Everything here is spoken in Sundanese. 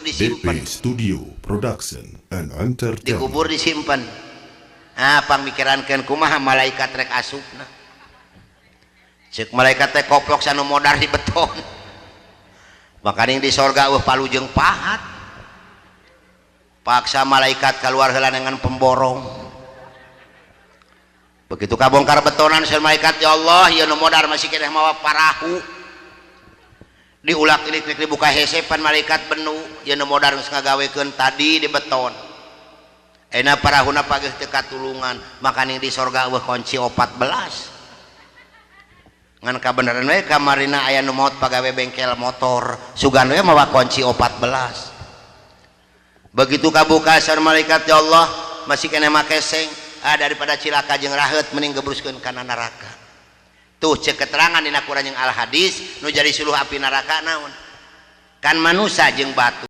Disimpan. DP Studio Production and Di Entertainment. Kubur disimpan. Ah, pangmikirankeun kumaha malaikat rek asupna. Cek malaikat teh, koplok sanu modar di beton. Makaning di sorga euweuh palu jeung pahat. Paksa malaikat keluar heula dengan pemborong. Begitu kabongkar betonan, saur malaikat, "Ya Allah, ieu nu modar masih keneh mawa parahu." Diulak ilik dibuka hese pan malaikat benu, ieu nu modar geus ngagawekeun tadi di beton. Enak parahuna pageuh teu katulungan. Makaning di sorga euweuh kunci 14. Ngan kabeneran we kamarina aya nu maot pagawe bengkel motor, sugan we mawa kunci 14. Begitu kabuka, saur malaikat, "Ya Allah, masih keneh make seng." Ah, daripada cilaka jeung raheut, mending gebruskeun kana neraka. Tuh, cek keterangan dina Quran jeung al hadis, nu jadi suluh api neraka naon? Kan manusia jeung batu.